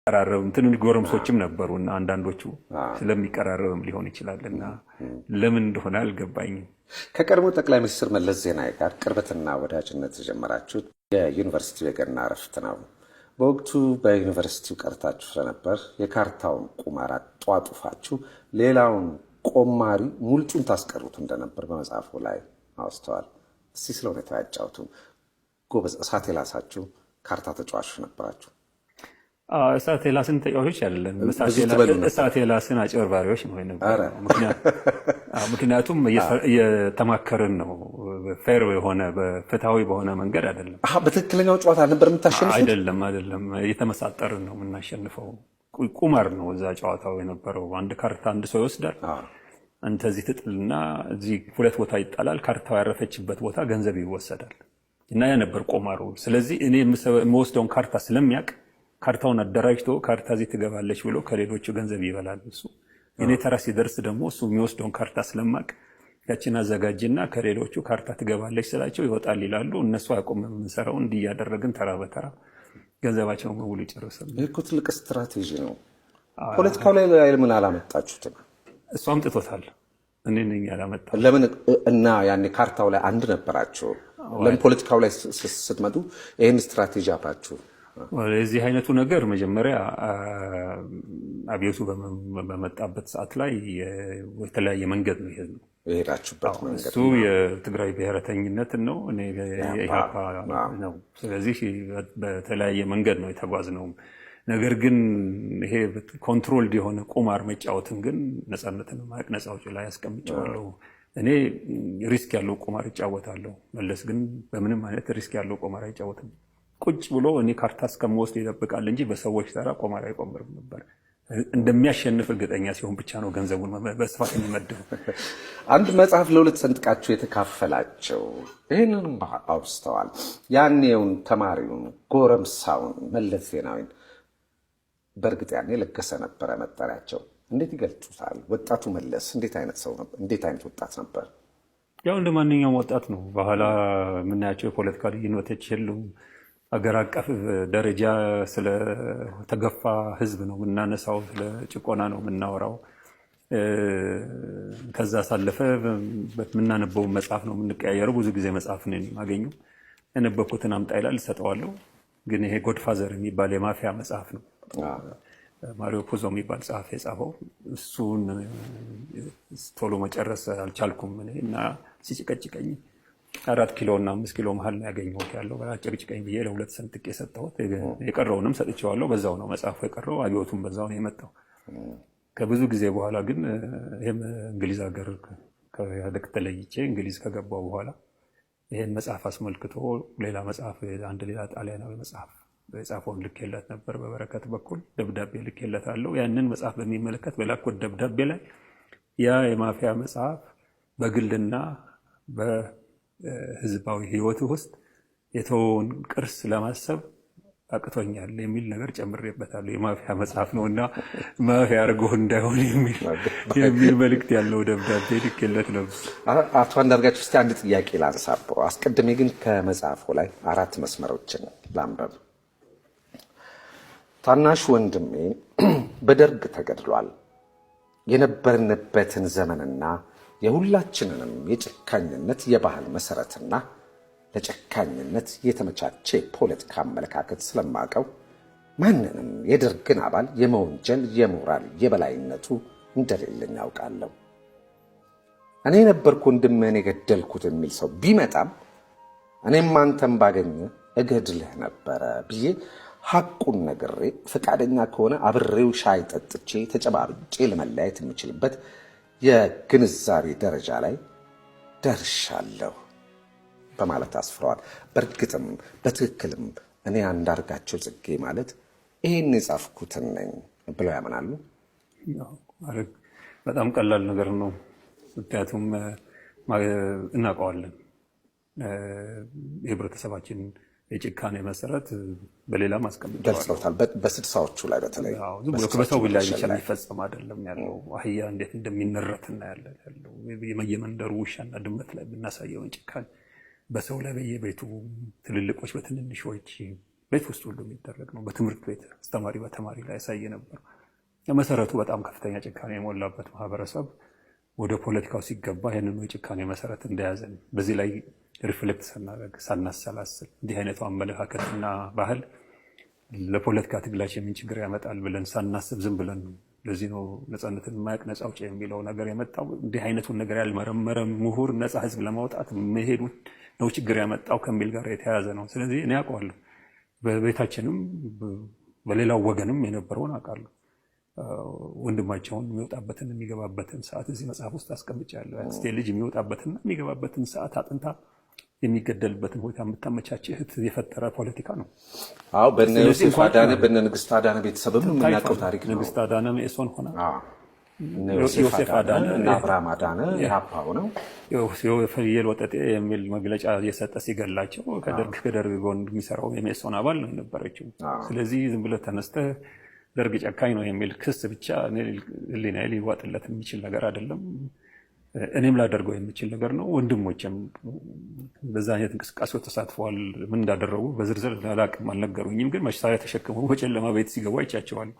ስለሚቀራረብም ትንንሽ ጎረምሶችም ነበሩ እና አንዳንዶቹ ስለሚቀራረብም ሊሆን ይችላል እና ለምን እንደሆነ አልገባኝም። ከቀድሞ ጠቅላይ ሚኒስትር መለስ ዜናዊ ጋር ቅርበትና ወዳጅነት የጀመራችሁት የዩኒቨርሲቲው የገና እረፍት ነው። በወቅቱ በዩኒቨርሲቲው ቀርታችሁ ስለነበር የካርታውን ቁማር አጧጡፋችሁ ሌላውን ቆማሪ ሙልጩን ታስቀሩት እንደነበር በመጽሐፉ ላይ አውስተዋል። እስቲ ስለ ሁኔታው ያጫውቱ። ጎበዝ እሳት የላሳችሁ ካርታ ተጫዋቾች ነበራችሁ። እሳት የላስን ተጫዋቾች አይደለም፣ ብዙ ትበሉ ነበር። እሳት የላስን አጭበርባሪዎች ነው የነበረው። ምክንያቱም እየተማከርን ነው። Fair የሆነ፣ በፍትሃዊ በሆነ መንገድ አይደለም። በትክክለኛው ጨዋታ ነበር የምታሸንፉት? አይደለም፣ አይደለም። እየተመሳጠርን ነው የምናሸንፈው። ቁማር ነው እዛ ጨዋታው የነበረው። አንድ ካርታ አንድ ሰው ይወስዳል። አንተ እዚህ ትጥልና እዚህ ሁለት ቦታ ይጣላል። ካርታው ያረፈችበት ቦታ ገንዘብ ይወሰዳል። እና ያ ነበር ቁማሩ። ስለዚህ እኔ የምወስደውን ካርታ ስለሚያውቅ ካርታውን አደራጅቶ ካርታ እዚህ ትገባለች ብሎ ከሌሎቹ ገንዘብ ይበላል እሱ። እኔ ተራ ሲደርስ ደግሞ እሱ የሚወስደውን ካርታ ስለማቅ ያችን አዘጋጅና ከሌሎቹ ካርታ ትገባለች ስላቸው ይወጣል ይላሉ። እነሱ አያውቁም የምንሰራው። እንዲህ እያደረግን ተራ በተራ ገንዘባቸውን በሙሉ ይጨርሳሉ። ይህ እኮ ትልቅ ስትራቴጂ ነው። ፖለቲካው ላይ ለምን አላመጣችሁትም? እሱ አምጥቶታል። እኔ ነኝ ያላመጣሁት። ለምን እና ያኔ ካርታው ላይ አንድ ነበራችሁ። ለምን ፖለቲካው ላይ ስትመጡ ይህን ስትራቴጂ አብራችሁ የዚህ አይነቱ ነገር መጀመሪያ አብዮቱ በመጣበት ሰዓት ላይ የተለያየ መንገድ ነው የሄድነው። የሄዳችሁበት መንገድ እሱ የትግራይ ብሔረተኝነትን ነው፣ እኔ የኢህአፓ ነው። ስለዚህ በተለያየ መንገድ ነው የተጓዝነው። ነገር ግን ይሄ controlled የሆነ ቁማር መጫወትን ግን ነፃነትን ማወቅ ነፃ አውጪ ላይ አስቀምጨዋለሁ። እኔ risk ያለው ቁማር እጫወታለሁ። መለስ ግን በምንም አይነት risk ያለው ቁማር አይጫወትም። ቁጭ ብሎ እኔ ካርታ እስከምወስድ ይጠብቃል እንጂ በሰዎች ተራ ቁማር አይቆምርም ነበር። እንደሚያሸንፍ እርግጠኛ ሲሆን ብቻ ነው ገንዘቡን በስፋት የሚመድበው። አንድ መጽሐፍ ለሁለት ሰንጥቃችሁ የተካፈላቸው ይህንንም አውስተዋል። ያኔውን ተማሪውን ጎረምሳውን መለስ ዜናዊን በእርግጥ ያኔ ለገሰ ነበረ መጠሪያቸው። እንዴት ይገልጹታል? ወጣቱ መለስ እንዴት አይነት ሰው ነበር? እንዴት አይነት ወጣት ነበር? ያው እንደ ማንኛውም ወጣት ነው። በኋላ የምናያቸው የፖለቲካ ልዩነቶች የሉም። አገር አቀፍ ደረጃ ስለተገፋ ሕዝብ ነው የምናነሳው፣ ስለ ጭቆና ነው የምናወራው። ከዛ ሳለፈ የምናነበውን መጽሐፍ ነው የምንቀያየረው። ብዙ ጊዜ መጽሐፍ ነው የማገኘው። ያነበብኩትን አምጣ ይላል፣ እሰጠዋለሁ። ግን ይሄ Godfather የሚባል የማፊያ መጽሐፍ ነው፣ ማሪዮ ፑዞ የሚባል ጸሐፊ የጻፈው። እሱን ቶሎ መጨረስ አልቻልኩም እኔ እና ሲጭቀጭቀኝ 4 ኪሎ እና 5 ኪሎ መሀል ነው ያገኘሁት ያለው። ጨቅጭቀኝ ብዬ ለሁለት ሰንጥቄ የሰጠሁት፣ የቀረውንም ሰጥቼዋለሁ። በዛው ነው መጽሐፉ የቀረው፣ አብዮቱም በዛው ነው የመጣው። ከብዙ ጊዜ በኋላ ግን ይህም እንግሊዝ ሀገር ከኢህአዴግ ተለይቼ እንግሊዝ ከገባሁ በኋላ ይህን መጽሐፍ አስመልክቶ ሌላ መጽሐፍ፣ አንድ ሌላ ጣሊያናዊ መጽሐፍ የጻፈውን ልኬለት ነበር። በበረከት በኩል ደብዳቤ ልኬለታለሁ። ያንን መጽሐፍ በሚመለከት በላኩት ደብዳቤ ላይ ያ የማፊያ መጽሐፍ በግልና በህዝባዊ ህይወት ውስጥ የተወውን ቅርስ ለማሰብ አቅቶኛል የሚል ነገር ጨምሬበታለሁ። የማፊያ መጽሐፍ ነው እና ማፊያ አድርጎ እንዳይሆን የሚል መልእክት ያለው ደብዳቤ ልኬለት ነበር። አቶ አንዳርጋቸው እስቲ አንድ ጥያቄ ላንሳብሮ። አስቀድሜ ግን ከመጽሐፉ ላይ 4 መስመሮችን ላንበብ። ታናሽ ወንድሜ በደርግ ተገድሏል። የነበርንበትን ዘመንና የሁላችንንም የጨካኝነት የባህል መሰረትና ለጨካኝነት የተመቻቸ የፖለቲካ አመለካከት ስለማውቀው ማንንም የደርግን አባል የመወንጀል የሞራል የበላይነቱ እንደሌለኝ አውቃለሁ። እኔ ነበርኩ ወንድምህን የገደልኩት የሚል ሰው ቢመጣም እኔም አንተም ባገኘ እገድልህ ነበረ ብዬ ሐቁን ነግሬ ፈቃደኛ ከሆነ አብሬው ሻይ ጠጥቼ ተጨባብጬ ለመለያየት የምችልበት የግንዛቤ ደረጃ ላይ ደርሻለሁ በማለት አስፍረዋል። በእርግጥም በትክክልም እኔ አንዳርጋቸው ጽጌ ማለት ይሄን የጻፍኩትን ነኝ ብለው ያምናሉ? በጣም ቀላል ነገር ነው። ምክንያቱም እናውቀዋለን የህብረተሰባችን የጭካኔ መሰረት በሌላ ማስቀመጥ ገልጸውታል። በስድሳዎቹ ላይ በተለይ ዝም ብሎ በሰው ላይ ብቻ የሚፈጸም አይደለም ያለው። አህያ እንዴት እንደሚነረት እናያለን። ያለው የመንደሩ ውሻና ድመት ላይ ብናሳየውን ጭካኔ በሰው ላይ በየቤቱ ትልልቆች በትንንሾች ቤት ውስጥ ሁሉ የሚደረግ ነው። በትምህርት ቤት አስተማሪ በተማሪ ላይ ያሳየ ነበር። መሰረቱ በጣም ከፍተኛ ጭካኔ የሞላበት ማህበረሰብ ወደ ፖለቲካው ሲገባ ይህንኑ የጭካኔ መሰረት እንደያዘን በዚህ ላይ reflect ሳናደርግ፣ ሳናሰላስል፣ እንዲህ አይነቱ አመለካከትና ባህል ለፖለቲካ ትግላችን ምን ችግር ያመጣል ብለን ሳናስብ ዝም ብለን፣ ለዚህ ነው ነፃነትን የማያውቅ ነፃ አውጪ የሚለው ነገር የመጣው። እንዲህ አይነቱን ነገር ያልመረመረ ምሁር ነፃ ህዝብ ለማውጣት መሄዱ ነው ችግር ያመጣው ከሚል ጋር የተያያዘ ነው። ስለዚህ እኔ አውቀዋለሁ። በቤታችንም በሌላው ወገንም የነበረውን አውቃለሁ። ወንድማቸውን የሚወጣበትን የሚገባበትን ሰዓት እዚህ መጽሐፍ ውስጥ አስቀምጫለሁ። የአክስቴ ልጅ የሚወጣበትና የሚገባበትን ሰዓት አጥንታ የሚገደልበትን ሁኔታ የምታመቻች እህት የፈጠረ ፖለቲካ ነው። አዎ፣ በነ ዮሴፍ አዳነ፣ በነ ንግስት አዳነ ቤተሰብም የምናውቀው ታሪክ ነው። ንግስት አዳነ መኢሶን ሆና፣ ዮሴፍ አዳነ እና አብርሃም አዳነ ኢህአፓ ሆነው ፍየል ወጠጤ የሚል መግለጫ የሰጠ ሲገላቸው ከደርግ ጎን የሚሰራው የመኢሶን አባል ነው የነበረችው። ስለዚህ ዝም ብለህ ተነስተህ ደርግ ጨካኝ ነው የሚል ክስ ብቻ ሕሊናዬ ሊዋጥለት የሚችል ነገር አይደለም። እኔም ላደርገው የሚችል ነገር ነው። ወንድሞችም በዛ አይነት እንቅስቃሴው ተሳትፈዋል። ምን እንዳደረጉ በዝርዝር አላውቅም፣ አልነገሩኝም። ግን መሳሪያ ተሸክመው በጨለማ ቤት ሲገቡ አይቻቸዋለሁ።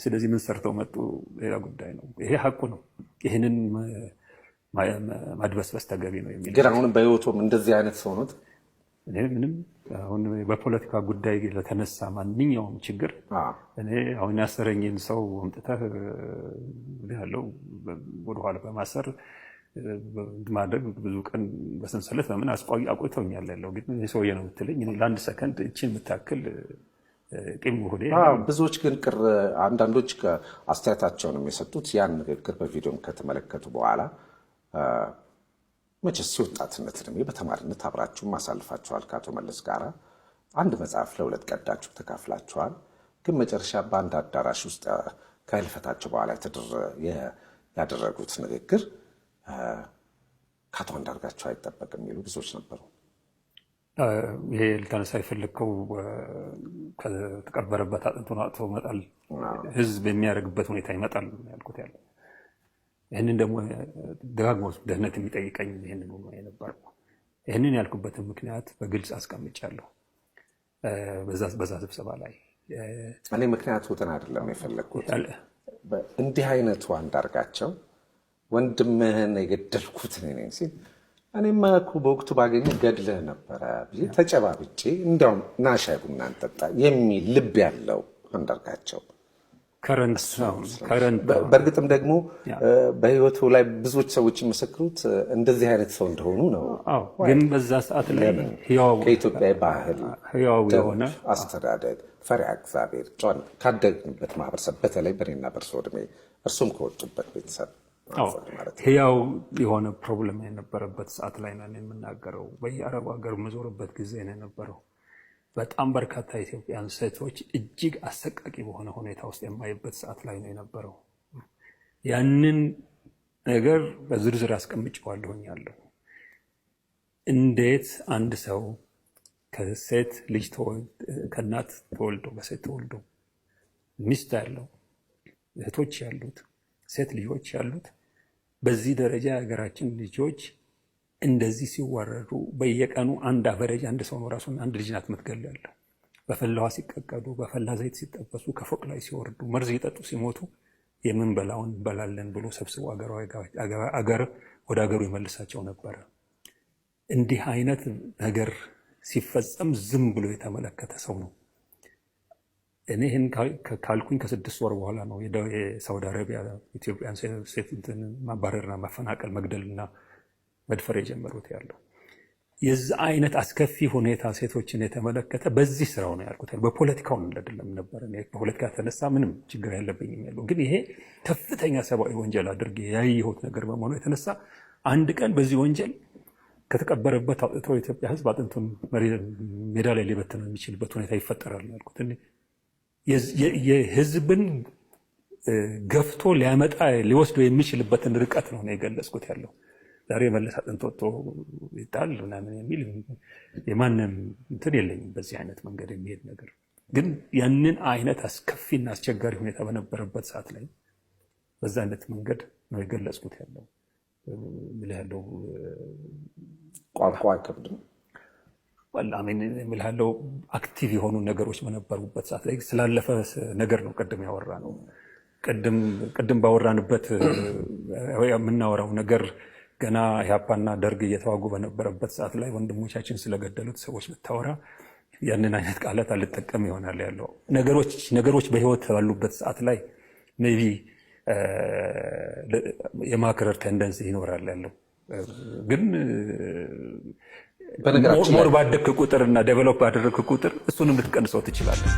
ስለዚህ ምን ሰርተው መጡ ሌላ ጉዳይ ነው። ይሄ ሀቁ ነው። ይህንን ማድበስበስ ተገቢ ነው የሚል ግን አሁንም በህይወቶም እንደዚህ አይነት ሰው ኖት? እኔ ምንም አሁን በፖለቲካ ጉዳይ ለተነሳ ማንኛውም ችግር እኔ አሁን ያሰረኝን ሰው አምጥተህ ያለው ወደኋላ በማሰር ማድረግ ብዙ ቀን በሰንሰለት በምን አቆይተውኛል። ያለው ግን ሰውዬ ነው የምትለኝ ለአንድ ሰከንድ እችን የምታክል ቂም ሆዴ ብዙዎች ግን ቅር አንዳንዶች አስተያየታቸውንም የሰጡት ያን ንግግር በቪዲዮም ከተመለከቱ በኋላ፣ መቼስ የወጣትነት እድሜ በተማሪነት አብራችሁም አሳልፋችኋል፣ ከአቶ መለስ ጋር አንድ መጽሐፍ ለሁለት ቀዳችሁ ተካፍላችኋል። ግን መጨረሻ በአንድ አዳራሽ ውስጥ ከህልፈታቸው በኋላ ያደረጉት ንግግር ከአቶ አንዳርጋቸው አይጠበቅም የሚሉ ብዙዎች ነበሩ። ይሄ ልታነሳ የፈለግከው ከተቀበረበት አጥንቱን አውጥቶ መጣል ህዝብ የሚያደርግበት ሁኔታ ይመጣል ያልኩት ያለው፣ ይህንን ደግሞ ደጋግሞ ደህንነት የሚጠይቀኝ ይህንን ነው የነበረው። ይህንን ያልኩበትን ምክንያት በግልጽ አስቀምጫለሁ በዛ ስብሰባ ላይ። እኔ ምክንያቱን አይደለም የፈለግኩት። እንዲህ አይነቱ አንዳርጋቸው ወንድምህን የገደልኩት እኔ ነኝ ሲል እኔማ እኮ በወቅቱ ባገኘ ገድልህ ነበረ ብዬ ተጨባብጬ እንዲያውም ና ሻይ ቡና እንጠጣ የሚል ልብ ያለው አንዳርጋቸው፣ በእርግጥም ደግሞ በህይወቱ ላይ ብዙዎች ሰዎች የሚመሰክሩት እንደዚህ አይነት ሰው እንደሆኑ ነው። ግን በዛ ሰዓት ላይ ከኢትዮጵያ ባህል ህያው የሆነ አስተዳደግ፣ ፈሪሃ እግዚአብሔር ካደግንበት ማህበረሰብ፣ በተለይ በእኔና በእርሶ እድሜ እርሱም ከወጡበት ቤተሰብ ህያው የሆነ problem የነበረበት ሰዓት ላይ ነው የምናገረው። በየአረቡ ሀገር የምዞርበት ጊዜ ነው የነበረው። በጣም በርካታ ኢትዮጵያን ሴቶች እጅግ አሰቃቂ በሆነ ሁኔታ ውስጥ የማይበት ሰዓት ላይ ነው የነበረው። ያንን ነገር በዝርዝር አስቀምጬዋለሁኝ ያለው፣ እንዴት አንድ ሰው ከሴት ልጅ፣ ከእናት ተወልዶ፣ በሴት ተወልዶ፣ ሚስት ያለው፣ እህቶች ያሉት፣ ሴት ልጆች ያሉት፣ በዚህ ደረጃ የሀገራችን ልጆች እንደዚህ ሲዋረዱ፣ በየቀኑ አንድ average አንድ ሰው ነው ራሱን፣ አንድ ልጅ ናት የምትገለው ያለው፣ በፈላ ውሃ ሲቀቀሉ፣ በፈላ ዘይት ሲጠበሱ፣ ከፎቅ ላይ ሲወርዱ፣ መርዝ እየጠጡ ሲሞቱ፣ የምንበላውን እንበላለን ብሎ ሰብስቦ አገር ወደ ሀገሩ ይመልሳቸው ነበረ። እንዲህ አይነት ነገር ሲፈጸም ዝም ብሎ የተመለከተ ሰው ነው። እኔ ይህን ካልኩኝ ከ6 ወር በኋላ ነው የሳውዲ አረቢያ ኢትዮጵያን ሴት ማባረርና ማፈናቀል፣ መግደልና መድፈር የጀመሩት ያለው። የዛ አይነት አስከፊ ሁኔታ ሴቶችን የተመለከተ በዚህ ስራው ነው ያልኩት። በፖለቲካው አይደለም ነበር። በፖለቲካ ተነሳ ምንም ችግር ያለብኝም ያለው፣ ግን ይሄ ከፍተኛ ሰብአዊ ወንጀል አድርጌ ያየሁት ነገር በመሆኑ የተነሳ አንድ ቀን በዚህ ወንጀል ከተቀበረበት አውጥቶ የኢትዮጵያ ሕዝብ አጥንቱን ሜዳ ላይ ሊበትነው የሚችልበት ሁኔታ ይፈጠራል ያልኩት። የህዝብን ገፍቶ ሊያመጣ ሊወስዶ የሚችልበትን ርቀት ነው የገለጽኩት ያለው። ዛሬ መለስ አጥንት ወጥቶ ይጣል ምናምን የሚል የማንም እንትን የለኝም። በዚህ አይነት መንገድ የሚሄድ ነገር ግን ያንን አይነት አስከፊና አስቸጋሪ ሁኔታ በነበረበት ሰዓት ላይ በዛ አይነት መንገድ ነው የገለጽኩት ያለው ያለው ቋንቋ አይከብድም። I mean እምልሃለሁ፣ active የሆኑ ነገሮች በነበሩበት ሰዓት ላይ ስላለፈ ነገር ነው ቅድም ያወራነው። ቅድም ባወራንበት የምናወራው ነገር ገና ኢህአፓና ደርግ እየተዋጉ በነበረበት ሰዓት ላይ ወንድሞቻችን ስለገደሉት ሰዎች ብታወራ ያንን አይነት ቃላት አልጠቀም ይሆናል ያለው። ነገሮች በህይወት ባሉበት ሰዓት ላይ maybe የማክረር tendency ይኖራል ያለው፣ ግን more ባደግክ ቁጥር እና develop ባደረግክ ቁጥር እሱንም ልትቀንሰው ትችላለህ።